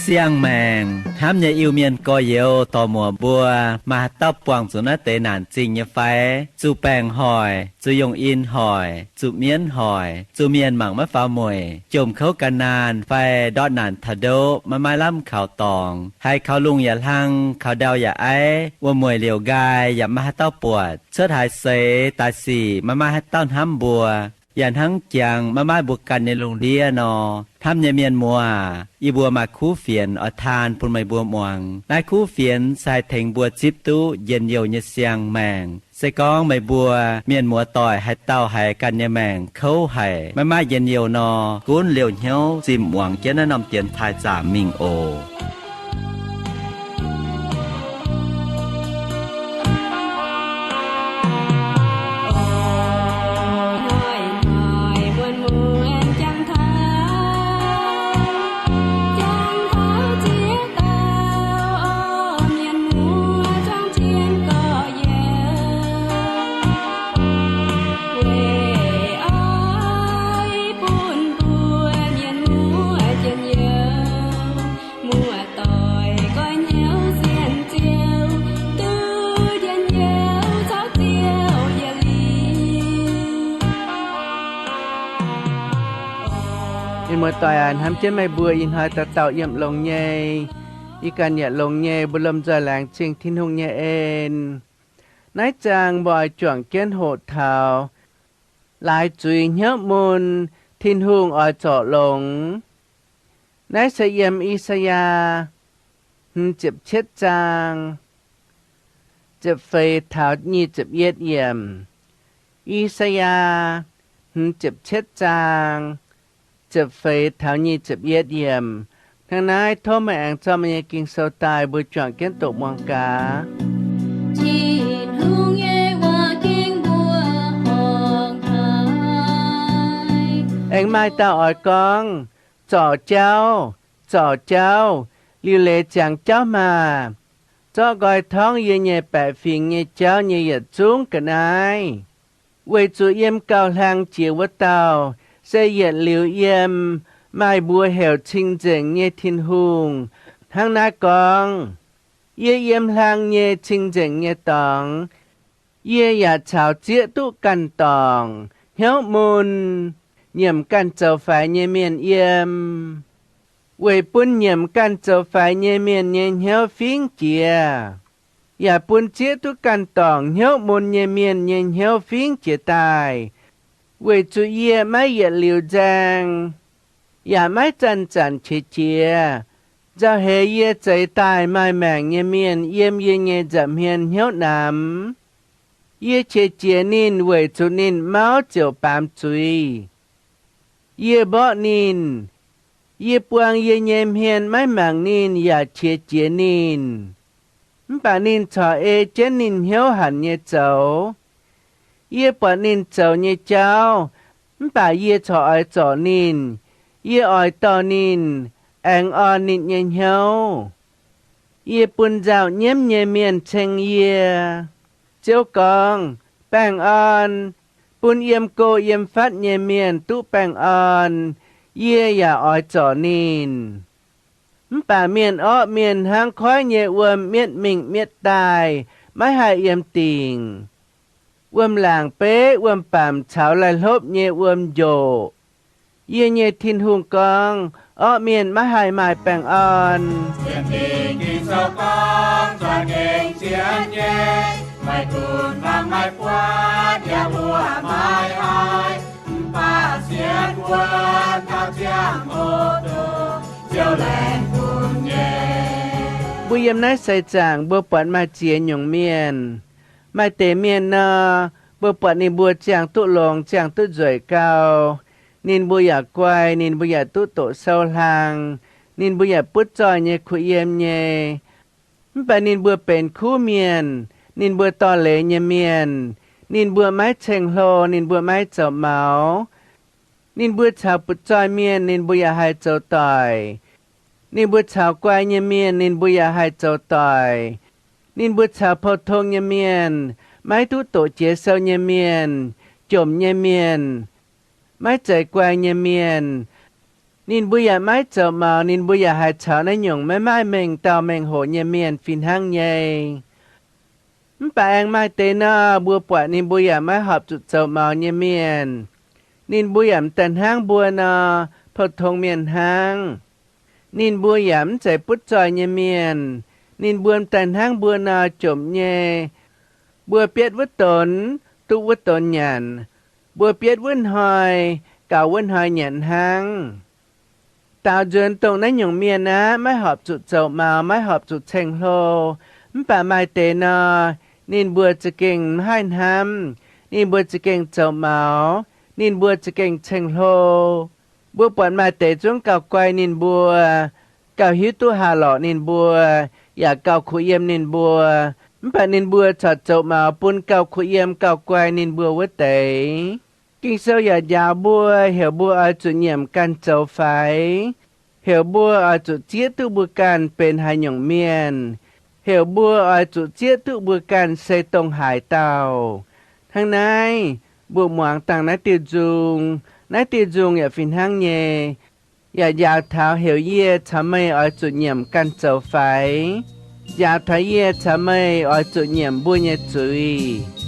Siang-maengc hnamv nyei Iu-Mienh gorx-youz dorc muoc mbuo, maaih haaix dauh buangh zuqc naaiv deix naanc zingh nyei fai? Zuqc baengc hoic, zuqc yongh in hoic, zuqc mienv hoic, zuqc mienh mangc maiv faaux mueic, jomc kouv gan naanh fai ndortv naanc taux ndoqv maiv maaih lamh kaux dorngx, haiz kaux lungh yaac hlang, kaux ndau yaac aiv, wuom-mueic liouc nqaai yaac maiv maaih haaix dauh buatc, cuotv haaix seix daaih sic maiv maaih haaix dauh hnamv mbuo, yaac hnangv jangx maiv maaih mbuo ganh nyei lungh ndiev nor. Hnamv nyei mienh muoz aac, yie mbuo maaih kuv fienx oix taan bun meih mbuo muangx. Naaiv kuv fienx se haih tengx mbuo zipv duqv njien-youh nyei siang-maengc. Se gorngv meih mbuo mienh muoz-doic haaix dauh haiz ganh nyei maengc kouv haic, maiv maaih njien-youh nor, gunv liouh hnyouv zimh muangx jienv naaiv norm dienx taaih zaamc mingh oc. Mienh muoz-doic aac, hnamv jienv meih mbuo ih hnoi dauh dauh yiem longx nyei. Yie ganh yaac longx nyei, mbuo lomh nzoih laengz zingh Tin-Hungh nyei en. Naaiv zaang mbuo oix juangc jienv hoqc taux laaix zuiz hnyouv mun Tin-Hungh oix zorc longx. Naaiv se yiem I^saa^yaa hmz ziepc cietv zaang ziepc feix taux nyic ziepc yietv yiemc. I^saa^yaa hmz ziepc cietv zaang ziepc feix taux nyic ziepc yietv yiemc. Hnangv naaiv tov meih aengx zorqv meih nyei Ging-Sou daaih, mbuo juangc jienv doqc muangx gaax. Tin-Hungh nyei waac-ging mbuo horngc haic. Aengx maaih dauh oix gorngv, zorc jauv, zorc jauv, liuc leiz ziangx jauv maah! Zorqv nqoi torngv yie nyei baeqc fingx nyei jauv nyei yietc zungv ga'naaiv. Weic zuqc yiem gauh hlang jiex wuov dauh se yietc liuz yiem, maaih mbuox heuc Cing-Nzengc nyei Tin-Hungh. Hnangv naaiv gorngv, yie yiem hlang nyei cing-nzengc nyei dorngx. Yie yaac caux zieqv duqv ganh dorngc, hnyouv mun, nyiemc ganh zoux faix nyei mienh yiem. Weic bun nyiemc ganh zoux faix nyei mienh nyei hnyouv fingv jiex, yaac bun zieqv duqv ganh dorngc hnyouv mun nyei mienh nyei hnyouv fingv jiex daaih. Weic zuqc yie maiv yietc liuz nzaeng, yaac maiv zanc-zanc qiex jiez. Nzauh heix yie zeix daaih maaih maengc nyei mienh yiem yie nyei nza'hmien hnyouv namx. Yie qiex jiez ninh weic zuqc ninh mauv ziouc baamz zuiz. Yie mborqv ninh. Yie buang yie nyei hmien maiv mangc ninh yaac qiex jiez ninh. Mv baac ninh corc ei jienv ninh hnyouv hanc nyei zoux. Yie buatc ninh zoux nyei jauv, mv baac yie corc oix zorc ninh. Yie oix dorh ninh, aengx orn ninh nyei hnyouv. Yie bun nzauh nyiemv nyei mienh ceng yie. Ziouv gorngv, Baengh orn, bun yiem go yiem fatv nyei mienh duqv baengh orn. Yie yaac oix zorc ninh. Mv baac mienh orqv mienh hnangv koiv nyei wuom mietv mingh mietv daaih, maiv haih yiem dingc. Wuom-laangc beiv wuom-baamc caux laih hlopv nyei wuom njoqc. Yie nyei Tin-Hungh gorngv, Orqv mienh maiv haih maaih baengh orn. Mbuo yiem naaiv seix zaangc mbuo buatc maaih ziex nyungc mienh. Maaih deix mienh nor, mbuo buatc ninh mbuo ziangh duqv longx, ziangh duqv nzueic gau. Ninh mbuo yaac guai, ninh mbuo yaac duqv doqc sou hlang, ninh mbuo yaac butv zoih nyei kuh yiem nyei. Mv baac ninh mbuo benx kuv mienh, ninh mbuo dorh leiz nyei mienh, ninh mbuo maiv ceng-hlo, ninh mbuo maiv zoux maux. Ninh mbuo caux butv-zoih mienh ninh mbuo yaac haih zoux doic. Ninh mbuo caux guai nyei mienh ninh mbuo yaac haih zoux doic. Ninh mbuo caux pou-tong nyei mienh, maiv duqv doqc jiex sou nyei mienh, jomc nyei mienh, maiv zeiz guai nyei mienh, ninh mbuo yaac maiv zoux maux. Ninh mbuo yaac haih caux naaiv nyungc maiv maaih mengh dauh mengh hoc nyei mienh fih hnangv nyei. Mv baac aengx maaih deix nor, mbuo buatc ninh mbuo yaac maiv horpc zuqc zoux maux nyei mienh. Ninh mbuo yaac m'daaih hnangv mbuo nor, pou-tong mienh hnangv. Ninh mbuo yaac mv zeiz butv-zoih nyei mienh. Ninh mbuo m'daaih hnangv mbuo nor, jomc nyei. Mbuo bietv wuov donx, duqv wuov donx nyanc. Mbuo bietv wuov hnoi, gaux wuov hnoi nyanc hnangv. Daaux nzuonx dongh naaiv nyungc mienh aqv, maiv horpc zuqc zoux maux, maiv horpc zuqc ceng-hlo. Mv baac maaih deix nor, ninh mbuo za'gengh mv haih hnamv. Ninh mbuo za'gengh zoux maux. Ninh mbuo za'gengh ceng-hlo. Mbuo buatc maaih deix zungv gauh guai ninh mbuo, gauh hiuv duqv haah lorqc ninh mbuo, yaac gauh kuh yiem ninh mbuo. Mv baac ninh mbuo corc zoux maux bun gauh kuh yiem gauh guai ninh mbuo wuov deix. Ging-Sou yaac njaaux mbuo heuc mbuo oix zuqc nyiemc ganh zoux faix, heuc mbuo oix zuqc zieqv duqv mbuo ganh benx haaix nyungc mienh, heuc mbuo oix zuqc zieqv duqv mbuo ganh se dongh haaix dauh. Hnangv naaiv, mbuo muangx dangh naaiv diuh nzung. Naaiv diuh nzung yaac fih hnangv nyei, yaac njaaux taux heuc yie caux meih oix zuqc nyiemc ganh zoux faix, njaaux taux yie caux meih oix zuqc nyiemc mbuo nyei zuiz.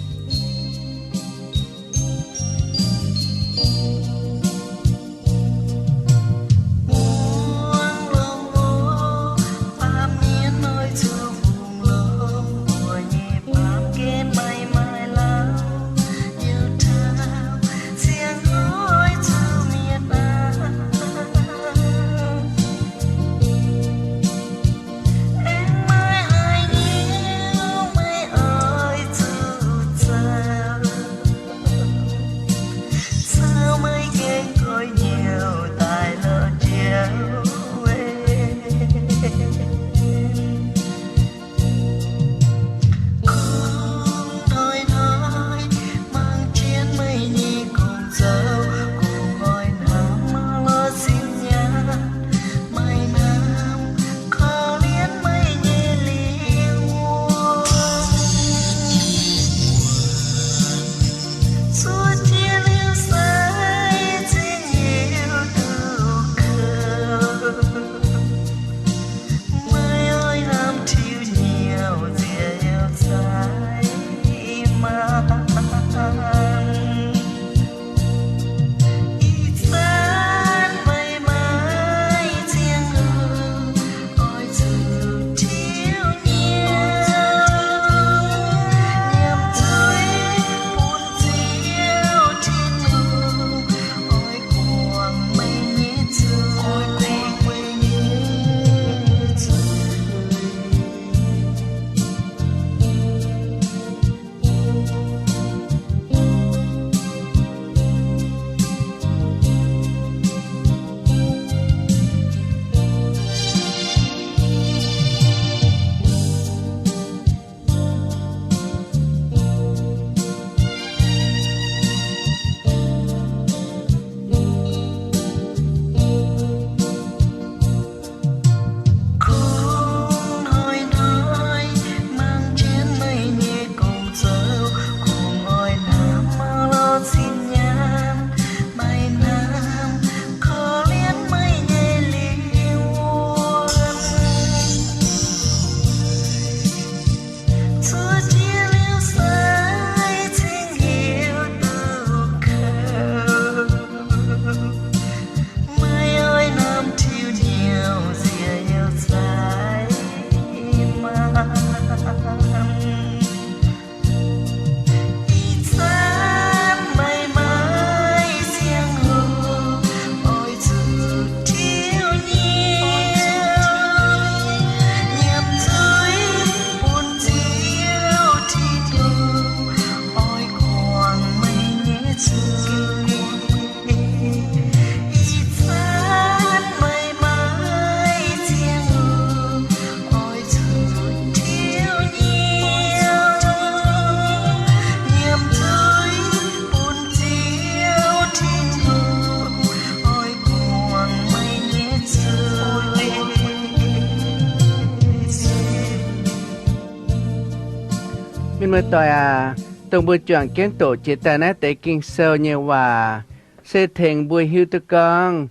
Muoz-doic aac, dongh mbuo juangc jienv doqc jiex daaih naaiv deix Ging-Sou nyei waac, se tengx mbuo hiuv duqv gorngv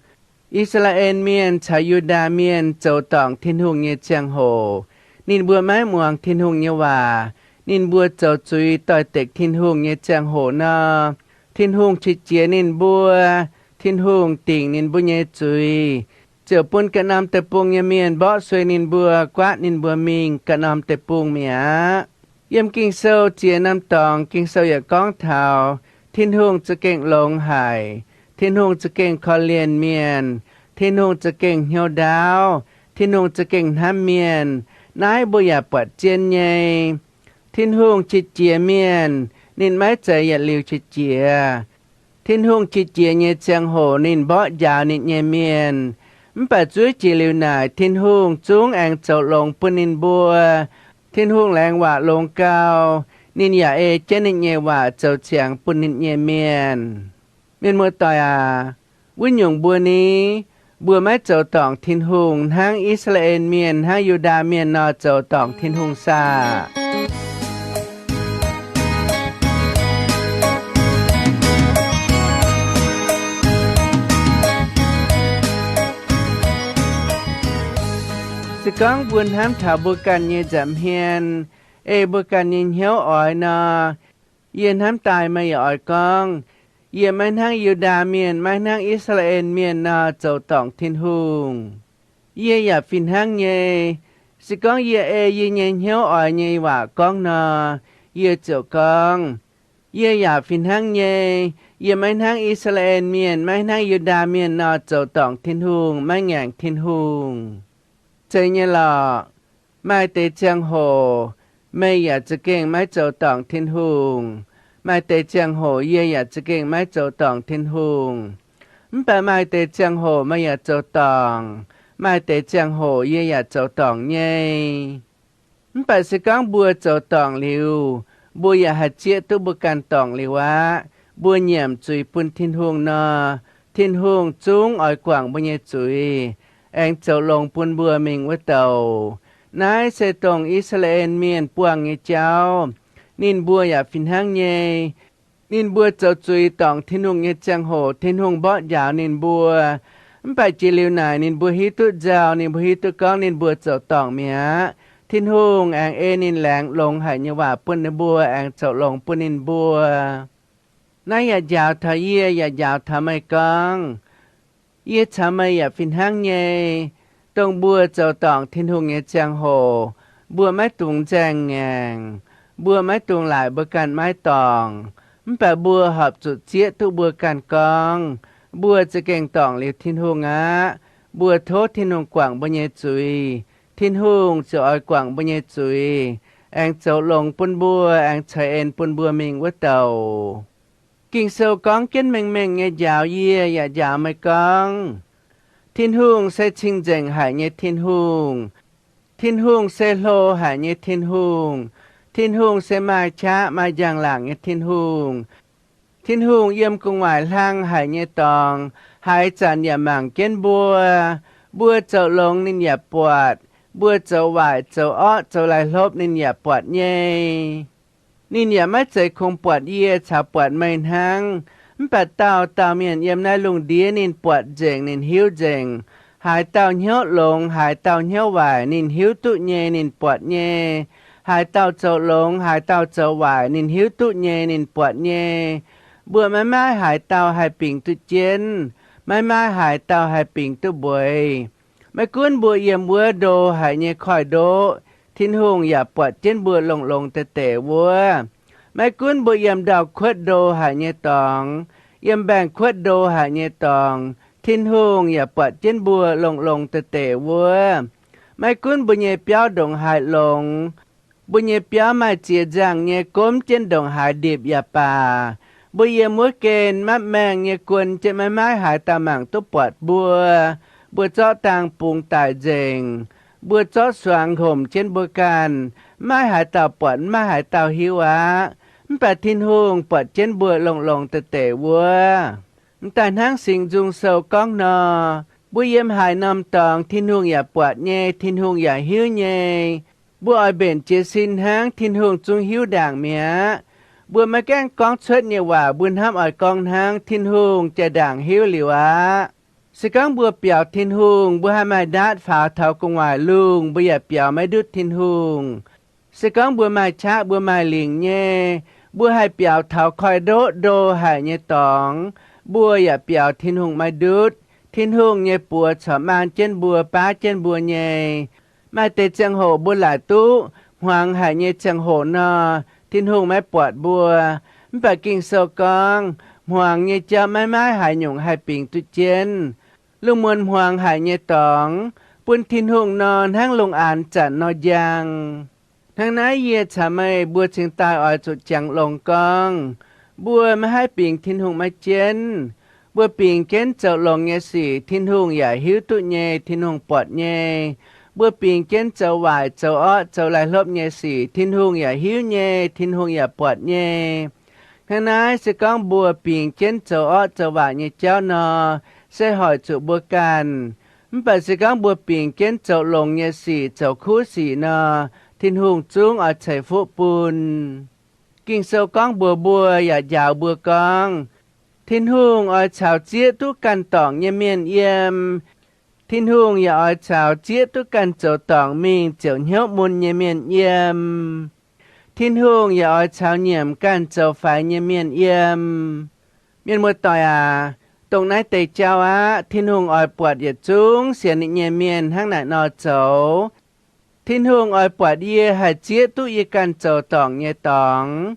I^saa^laa^en Mienh caux Yu^ndaa Mienh zoux dorngc Tin-Hungh nyei ziangh hoc, ninh mbuo maiv muangx Tin-Hungh nyei waac. Ninh mbuo zoux zuiz doix-dekc Tin-Hungh nyei ziangh hoc nor, Tin-Hungh qiex jiez ninh mbuo. Tin-Hungh dingc ninh mbuo nyei zuiz, ziouc bun ganh norm deic-bung nyei mienh mborqv suei ninh mbuo, guaatv ninh mbuo mingh ganh norm deic-bung mi'aqv. Yiem Ging-Sou ziex norm dorngx, Ging-Sou yaac gorngv taux Tin-Hungh za'gengh longx haic, Tin-Hungh za'gengh korv-lienh mienh, Tin-Hungh za'gengh hnyouv ndaauv, Tin-Hungh za'gengh hnamv mienh. Naaiv mbuo yaac buatc zien nyei. Tin-Hungh qiex jiez mienh, ninh maiv zeiz yietc liuz qiex jiez. Tin-Hungh qiex jiez nyei ziangh hoc ninh mborqv njaaux ninh nyei mienh. Mv baac zuov jiex liuz naaic, Tin-Hungh zungv aengx zoux longx bun ninh mbuo. Tin-Hungh laengz waac longx gau, ninh yaac ei jienv ninh nyei waac zoux ziangx bun ninh nyei mienh. Mienh muoz-doic aac, wuov nyungc mbuo ni, mbuo maiv zoux dorngc Tin-Hungh hnangv I^saa^laa^en Mienh, hnangv Yu^ndaa Mienh nor zoux dorngc Tin-Hungh saah? Se gorngv mbuo hnamv taux mbuo ganh nyei nza'hmien, ei mbuo ganh nyei hnyouv oix nor, yie hnamv daaih meih yaac oix gorngv, yie maiv hnangv Yu^ndaa Mienh, maiv hnangv I^saa^laa^en Mienh nor zoux dorngc Tin-Hungh. Yie yaac fih hnangv nyei. Se gorngv yie ei yie nyei hnyouv oix nyei waac gorngv nor, yie ziouc gorngv, yie yaac fih hnangv nyei. Yie maiv hnangv I^saa^laa^en Mienh, maiv hnangv Yu^ndaa Mienh nor zoux dorngc Tin-Hungh, maiv ngaengc Tin-Hungh. Zeiz nyei lorqc. Maaih deix ziangh hoc meih yaac za'gengh maiv zoux dorngc Tin-Hungh. Maaih deix ziangh hoc yie yaac za'gengh maiv zoux dorngc Tin-Hungh. Mv baac maaih deix ziangh hoc meih yaac zoux dorngc, maaih deix ziangh hoc yie yaac zoux dorngc nyei. Mv baac se gorngv mbuo zoux dorngc liuz, mbuo yaac haih zieqv duqv mbuo ganh dorngc liuz aqv. Mbuo nyiemc zuiz bun Tin-Hungh nor, Tin-Hungh zungv oix guangc mbuo nyei zuiz, aengx zoux longx bun mbuo mingh wuov douc. Naaiv se dongh I^saa^laa^en Mienh buangh nyei jauv. Ninh mbuo yaac fih hnangv nyei. Ninh mbuo zoux zuiz dorngc Tin-Hungh nyei ziangh hoc, Tin-Hungh mborqv njaaux ninh mbuo. Mv baac jiex liuz naaic ninh mbuo hiuv duqv nzauh, ninh mbuo hiuv duqv gorngv ninh mbuo zoux dorngc mi'aqv. Tin-Hungh aengx ei ninh laengz longx haic nyei waac bun ninh mbuo, aengx zoux longx bun ninh mbuo. Naaiv yaac njaaux taux yie, yaac njaaux taux meih gorngv, yie caux meih yaac fih hnangv nyei. Dongh mbuo zoux dorngc Tin-Hungh nyei ziangh hoc, mbuo maiv dungx nzaeng ngaengc, mbuo maiv dungx laaic mbuo ganh maiv dorngc. Mv baac mbuo horpc zuqc zieqv duqv mbuo ganh gorngv, mbuo za'gengh dorngc liuz Tin-Hungh aqv. Mbuo tov Tin-Hungh guangc mbuo nyei zuiz. Tin-Hungh ziouc oix guangc mbuo nyei zuiz, aengx zoux longx bun mbuo, aengx ceix en bun mbuo mingh wuov douc. Ging-Sou gorngv jienv mengh mengh nyei njaaux yie yaac njaaux meih gorngv, Tin-Hungh se cing-nzengc haic nyei Tin-Hungh. Tin-Hungh se hlo haic nyei Tin-Hungh. Tin-Hungh se maaih qaqv maaih njang-laangc nyei Tin-Hungh. Tin-Hungh yiem gu'nguaaic hlang haic nyei dorngx, haaix zanc yaac mangc jienv mbuo. Mbuo zoux longx ninh yaac buatc. Mbuo zoux waaic, zoux orqv, zoux laih hlopv ninh yaac buatc nyei. Ninh yaac maiv zeiz kungx buatc yie caux buatc meih hnangv. Mv baac dauh dauh mienh yiem naaiv lungh ndiev ninh buatc nzengc, ninh hiuv nzengc. Haaix dauh hnyouv longx, haaix dauh hnyouv waaic, ninh hiuv duqv nyei, ninh buatc nyei. Haaix dauh zoux longx, haaix dauh zoux waaic, ninh hiuv duqv nyei, ninh buatc nyei. Mbuo maiv maaih haaix dauh haih bingx duqv jienv, maiv maaih haaix dauh haih bingx duqv mbueiz. Maiv gunv mbuo yiem wuov ndo haic nyei koiv-ndoqv, Tin-Hungh yaac buatc jienv mbuo longx-longx deix deix wuov. Maiv gunv mbuo yiem ndau-kuotv ndo haic nyei dorngx, yiem mbaengx kuotv ndo haic nyei dorngx, Tin-Hungh yaac buatc jienv mbuo longx-longx deix deix wuov. Maiv gunv mbuo nyei biauv ndongc haaix longx, mbuo nyei biauv maaih ziex nzangh nyei gomv jienv ndongc haaix ndipc yaac baac, mbuo yiem wuov gen mapv maengh nyei guon jienv maiv maaih haaix dauh mangc duqv buatc mbuo. Mbuo zorqv dang bungx daic nzengc, mbuo zorqv suangx homc jienv mbuo ganh, maiv maaih haaix dauh buatc, maiv maaih haaix dauh hiuv aqv. Mv baac Tin-Hungh buatc jienv mbuo longx-longx deix deix wuov. M'daaih hnangv Singx Nzung Sou gorngv nor, mbuo yiem haaix norm dorngx Tin-Hungh yaac buatc nyei, Tin-Hungh yaac hiuv nyei. Mbuo oix mbenc jiez sin hnangv, Tin-Hungh zungv hiuv ndaangc mi'aqv. Mbuo maiv gaengh gorngv cuotv nyei waac, mbuo hnamv oix gorngv hnangv, Tin-Hungh jaa-ndaangc hiuv liuz aqv. Se gorngv mbuo biaux Tin-Hungh, mbuo haih maaih ndaatv faaux taux gu'nguaaic lungh, mbuo yaac biaux maiv ndutv Tin-Hungh. Se gorngv mbuo maaih qaqv, mbuo maaih lingc nyei, mbuo haih biaux taux koiv-ndoqv ndo haic nyei dorngx, mbuo yaac biaux Tin-Hungh maiv ndutv. Tin-Hungh nyei buoz corc maan jienv mbuo, baav jienv mbuo nyei. Maaih deix ziangh hoc mbuo laaic duqv hmuangx haic nyei ziangh hoc nor, Tin-Hungh maiv buatc mbuo. Mv baac Ging-Sou gorngv, hmuangx nyei jauv maiv maaih haaix nyungc haih bingx duqv jienv. Lungh muonz hmuangx haic nyei dorngx, bun Tin-Hungh nor hnangv lungh aanx zanc nor njang. Hnangv naaiv yie caux meih mbuo cingx daaih oix zuqc jangx longx gorngv, mbuo maiv haih bingx Tin-Hungh maiv jienv. Mbuo bingx jienv zoux longx nyei sic, Tin-Hungh yaac hiuv duqv nyei, Tin-Hungh buatc nyei. Mbuo bingx jienv zoux waaic, zoux orqv, zoux laih hlopv nyei sic, Tin-Hungh yaac hiuv nyei, Tin-Hungh yaac buatc nyei. Hnangv naaiv, se gorngv mbuo bingx jienv zoux orqv zoux waaic nyei jauv nor, se hoic zuqc mbuo ganh. Mv baac se gorngv mbuo bingx jienv zoux longx nyei sic, zoux kuv sic nor, Tin-Hungh zungv oix ceix fuqv bun. Ging-Sou gorngv mbuox mbuo yaac njaaux mbuo gorngv, Tin-Hungh oix caux zieqv duqv ganh dorngc nyei mienh yiem. Tin-Hungh yaac oix caux zieqv duqv ganh zoux dorngc mingh ziouc hnyouv mun nyei mienh yiem. Tin-Hungh yaac oix caux nyiemc ganh zoux faix nyei mienh yiem. Mienh muoz-doic aac, dongh naaiv deix jauv aqv, Tin-Hungh oix buatc yietc zungv sienx ninh nyei mienh hnangv naaic nor zoux. Tin-Hungh oix buatc yie haih zieqv duqv yie ganh zoux dorngc nyei dorngx.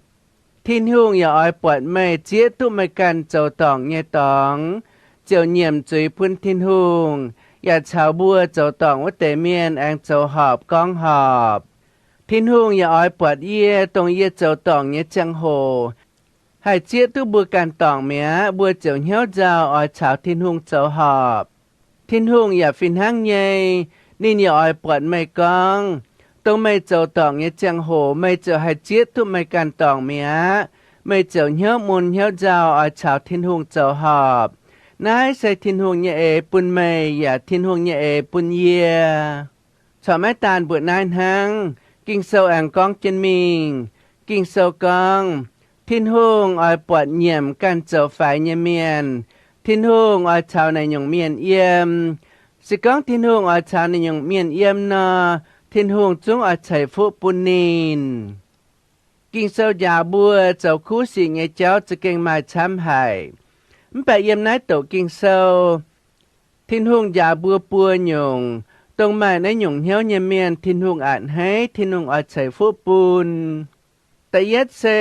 Tin-Hungh yaac oix buatc meih zieqv duqv meih ganh zoux dorngc nyei dorngx, ziouc nyiemc zuiz bun Tin-Hungh, yaac caux mbuo zoux dorngc wuov deix mienh aengx zoux horpc gorngv horpc. Tin-Hungh yaac oix buatc yie, dongh yie zoux dorngc nyei ziangh hoc, haih zieqv duqv mbuo ganh dorngc mi'aqv, mbuo ziouc hnyouv nzauh oix caux Tin-Hungh zoux horpc. Tin-Hungh yaac fih hnangv nyei, ninh yaac oix buatc meih gorngv, dongh meih zoux dorngc nyei ziangh hoc meih ziouc haih zieqv duqv meih ganh dorngc mi'aqv, meih ziouc hnyouv mun hnyouv nzauh oix caux Tin-Hungh zoux horpc. Naaiv se Tin-Hungh nyei eix bun meih yaac Tin-Hungh nyei eix bun yie. Corc maiv daanh mbuoqc naaiv hnangv, Ging-Sou aengx gorngv jienv mingh. Ging-Sou gorngv, Tin-Hungh oix buatc nyiemc ganh zoux faix nyei mienh. Tin-Hungh oix caux naaic nyungc mienh yiem. Se gorngv Tin-Hungh oix caux naaic nyungc mienh yiem nor, Tin-Hungh zungv oix ceix fuqv bun ninh. Ging-Sou njaaux mbuo zoux kuv sic nyei jauv za'gengh maaih camv haic. Mv baac yiem naaiv doqc Ging-Sou, Tin-Hungh njaaux mbuo buo nyungc, dongh maaih naaiv nyungc hnyouv nyei mienh, Tin-Hungh a'hneiv, Tin-Hungh oix ceix fuqv bun. Da'yietv se,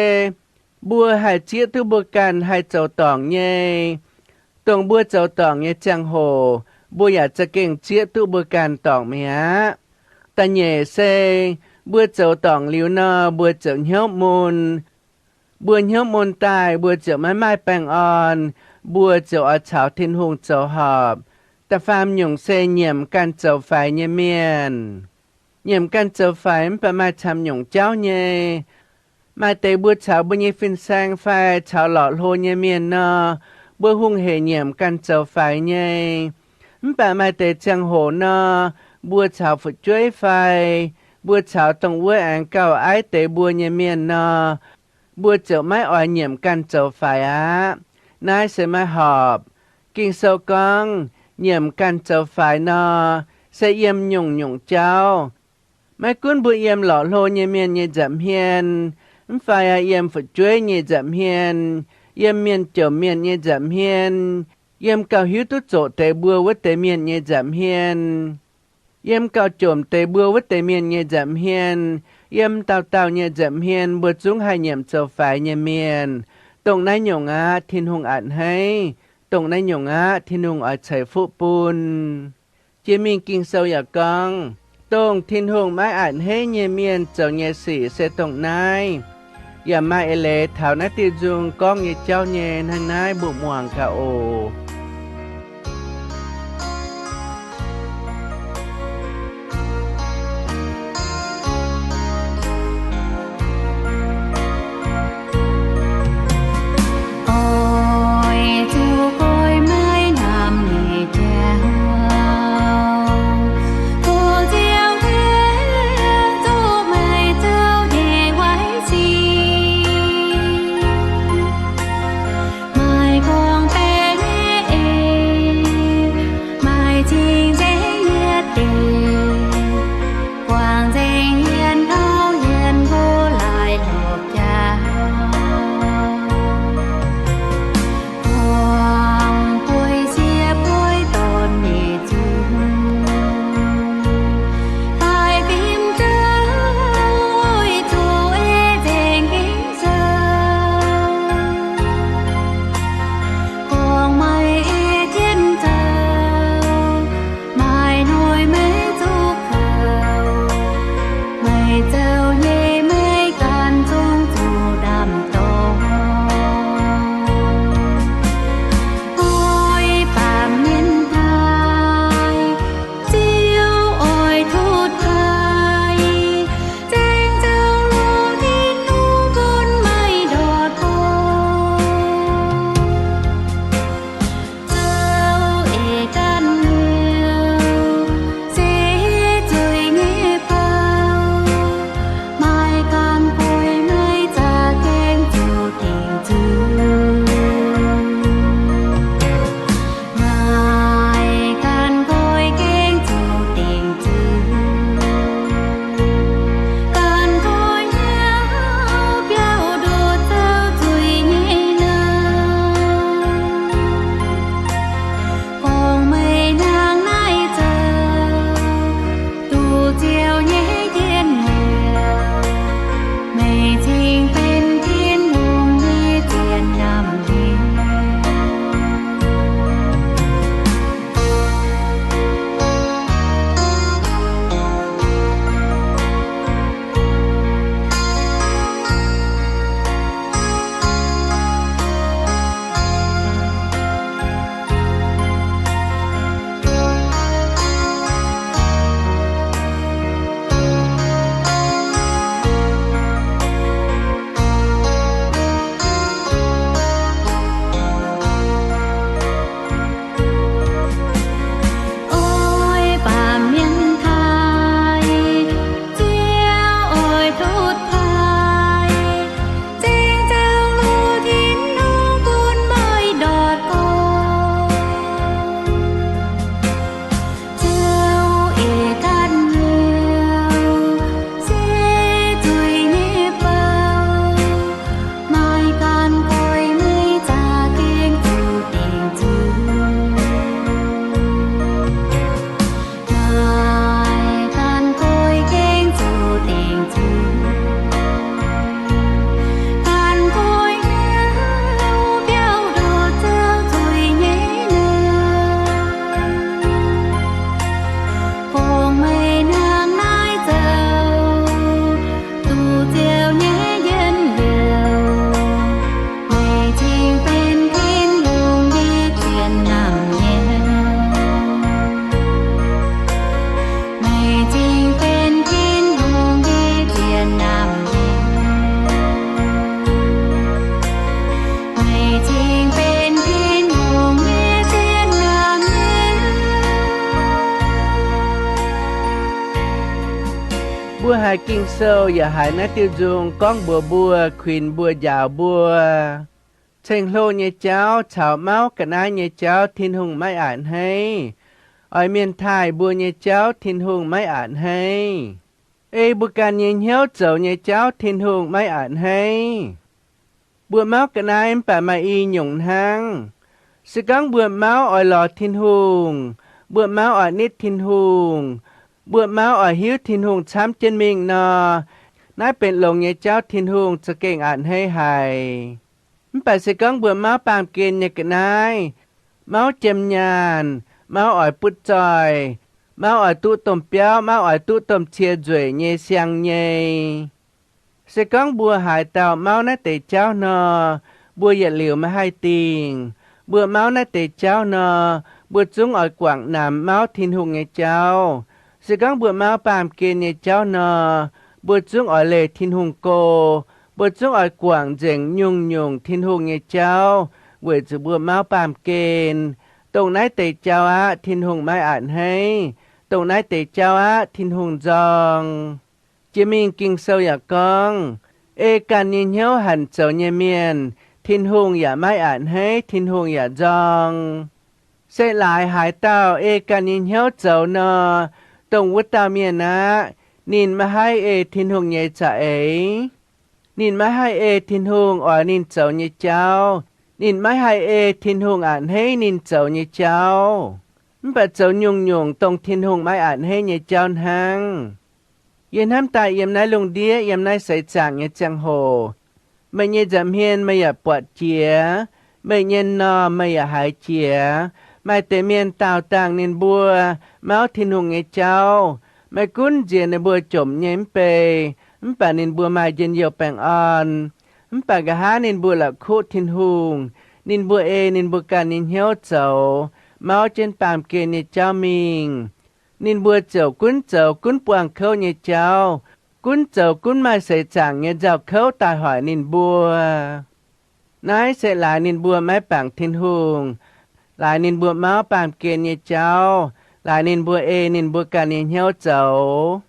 mbuo haih zieqv duqv mbuo ganh haih zoux dorngc nyei. Dongh mbuo zoux dorngc nyei ziangh hoc, mbuo yaac za'gengh zieqv duqv mbuo ganh dorngc mi'aqv. Da'nyeic se, mbuo zoux dorngc liuz nor, mbuo ziouc hnyouv mun. Mbuo hnyouv mun daaih, mbuo ziouc maiv maaih baengh orn, mbuo ziouc oix caux Tin-Hungh zoux horpc. Da'faam nyungc se nyiemc ganh zoux faix nyei mienh. Nyiemc ganh zoux faix mv baac maaih camv nyungc jauv nyei. Maaih deix mbuo caux mbuo nyei fin-saeng fai caux lorqc hlo nyei mienh nor, mbuo hungh heic nyiemc ganh zoux faix nyei. Mv baac maaih deix ziangh hoc nor, mbuo caux fu'jueiv fai mbuo caux dongh wuov aengx gauh aiv deix mbuo nyei mienh nor, mbuo ziouc maiv oix nyiemc ganh zoux faix aqv. Naaiv se maiv horpc. Ging-Sou gorngv, nyiemc ganh zoux faix nor, se yiem nyungc-nyungc jauv. Maiv gunv mbuo yiem lorqc hlo nyei mienh nyei nza'hmien, mv fai yiem fu'jueiv nyei nza'hmien, yiem mienh jomc mienh nyei nza'hmien, yiem gauh hiuv duqv zoqc deix mbuo wuov deix mienh nyei nza'hmien, yiem gauh jomc deix mbuo wuov deix mienh nyei nza'hmien, yiem dauh dauh nyei nza'hmien, mbuo zungv haih nyiemc zoux faix nyei mienh. Dongh naaiv nyungc aqv, Tin-Hungh a'hneiv. Dongh naaiv nyungc aqv, Tin-Hungh oix ceix fuqv bun. Jiex mingh Ging-Sou yaac gorngv, dongh Tin-Hungh maiv a'hneiv nyei mienh zoux nyei sic se dongh naaiv. Yaac maaih eix leiz taux naaiv diuh nzung gorngv nyei jauv nyei. Hnangv naaiv mbuo muangx gaax oc. Oix zuqc goiv maiv namx nyeic jauv, tov ziangh Tin-Hungh Mbuo haiz Ging-Sou yaac haiz naaiv diuh nzung gorngv mbuox mbuo, kuinx mbuo, njaaux mbuo, ceng-hlo nyei jauv caux mauv ga'naaiv nyei jauv Tin-Hungh maiv a'hneiv. Oix mienh taaih mbuo nyei jauv Tin-Hungh maiv a'hneiv. Ei mbuo ganh nyei hnyouv zoux nyei jauv Tin-Hungh maiv a'hneiv. Mbuo mauv ga'naaiv mv baac maaih i nyungc hnangv. Se gorngv mbuo mauv oix lorz Tin-Hungh, mbuo mauv oix nitv Tin-Hungh, mbuo mauv oix hiuv Tin-Hungh camv jienv mingh nor, naaiv benx longx nyei jauv Tin-Hungh za'gengh a'hneiv haic. Mv baac se gorngv mbuo mauv baamh gen nyei ga'naaiv, mauv jiem nyaanh, mauv oix butv zoih, mauv oix duqv domh biauv, mauv oix duqv domh cie nzueic nyei siang nyei, se gorngv mbuo haaix dauh mauv naaiv deix jauv nor, mbuo yietc liuz maiv haih dingh. Mbuo mauv naaiv deix jauv nor, mbuo zungv oix guangc namx mauv Tin-Hungh nyei jauv. Se gorngv mbuo mauv baamh gen nyei jauv nor, mbuo zungv oix leih Tin-Hungh go. Mbuo zungv oix guangc nzengc nyungc-nyungc Tin-Hungh nyei jauv, weic zuqc mbuo mauv baamh gen. Dongh naaiv deix jauv aqv, Tin-Hungh maiv a'hneiv. Dongh naaiv deix jauv aqv, Tin-Hungh nzorng. Jiex mingh Ging-Sou yaac gorngv, ei ganh nyei hnyouv hanc zoux nyei mienh, Tin-Hungh yaac maiv a'hneiv, Tin-Hungh yaac nzorng. Se laaix haaix dauh ei ganh nyei hnyouv zoux nor, dongh wuov dauh mienh aqv, ninh maiv haih ei Tin-Hungh nyei za'eix. Ninh maiv haih ei Tin-Hungh oix ninh zoux nyei jauv. Ninh maiv haih ei Tin-Hungh a'hneiv ninh zoux nyei jauv, mv baac zoux nyungc-nyungc dongh Tin-Hungh maiv a'hneiv nyei jauv hnangv. Yie hnamv daaih yiem naaiv lungh ndiev, yiem naaiv seix zaangc nyei ziangh hoc, meih nyei nza'hmien meih yaac buatc jiex, meih nyei m'normh meih yaac haiz jiex. Maaih deix mienh daauh dangh ninh mbuo mauv Tin-Hungh nyei jauv, maiv gunv nziex ninh mbuo jomc nyei mv bei, mv baac ninh mbuo maaih njien-youh baengh orn. Mv baac nqa'haav ninh mbuo la'kuqv Tin-Hungh, ninh mbuo ei ninh mbuo ganh nyei hnyouv zoux, mauv jienv baamh gen nyei jauv mingh, ninh mbuo ziouc gunv zoux gunv buangh kouv nyei jauv, gunv zoux gunv maaih seix zaangc nyei nzauh kouv daaih hoic ninh mbuo. Naaiv se laaix ninh mbuo maiv bangc Tin-Hungh, laaix ninh mbuo mauv baamh gen nyei jauv, laaix ninh mbuo ei ninh mbuo ganh nyei hnyouv zoux.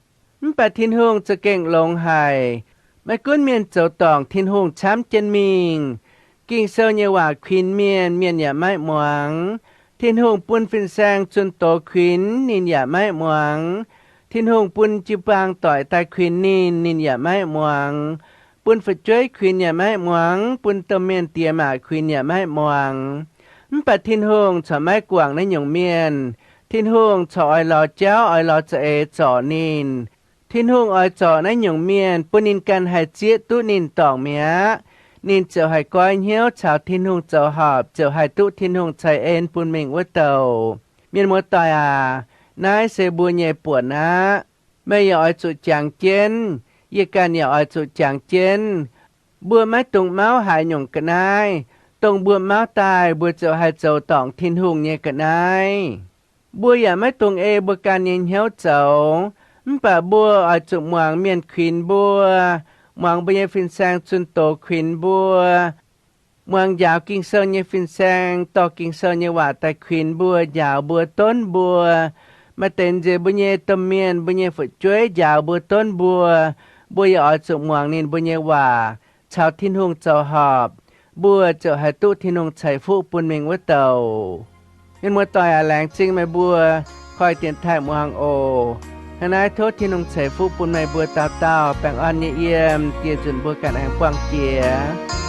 Mv baac Tin-Hungh za'gengh longx haic. Maiv gunv mienh zoux dorngc Tin-Hungh camv jienv mingh, Ging-Sou nyei waac kuinx mienh, mienh yaac maiv muangx. Tin-Hungh bun fin-saeng zunh doz kuinx, ninh yaac maiv muangx. Tin-Hungh bun jiu-baang doic daaih kuinx ninh, ninh yaac maiv muangx. Bun fu'jueiv kuinx yaac maiv muangx, bun domh mienh diex maac kuinx yaac maiv muangx. Mv baac Tin-Hungh corc maiv guangc naaiv nyungc mienh. Tin-Hungh corc oix lorz jauv, oix lorz za'eix zorc ninh. Tin-Hungh oix zorc naaiv nyungc mienh, bun ninh ganh haih zieqv duqv ninh dorngc mi'aqv. Ninh ziouc haih goiv hnyouv caux Tin-Hungh zoux horpc, ziouc haih duqv Tin-Hungh ceix en bun mingh wuov douc. Mienh muoz-doic aac, naaiv se mbuo nyei buonc aqv. Meih yaac oix zuqc jangx jienv. Yie ganh yaac oix zuqc jangx jienv. Mbuo maiv dungx mauv haaix nyungc ga'naaiv. Dongh mbuo mauv daaih, mbuo ziouc haih zoux dorngc Tin-Hungh nyei ga'naaiv. Mbuo yaac maiv dungx ei mbuo ganh nyei hnyouv zoux, mv baac mbuo oix zuqc muangx mienh kuinx mbuo, muangx mbuo nyei fin-saeng zunh doz kuinx mbuo, muangx njaaux Ging-Sou nyei fin-saeng dorh Ging-Sou nyei waac daaih kuinx mbuo, njaaux mbuo, donv mbuo. Maaih deix nziex mbuo nyei domh mienh, mbuo nyei fu'jueiv njaaux mbuo, donv mbuo, mbuo yaac oix zuqc muangx ninh mbuo nyei waac, caux Tin-Hungh zoux horpc, mbuo ziouc haih duqv Tin-Hungh ceix fuqv bun mingh wuov douc. Mienh muoz-doic aac, laengz zingh meih mbuo koi dienx taaih muangx oc. Hnangv naaiv tov Tin-Hungh ceix fuqv bun meih mbuo dauh dauh, baengh orn nyei yiem, dieh nzunc mbuo ganh aengx buangh jiex.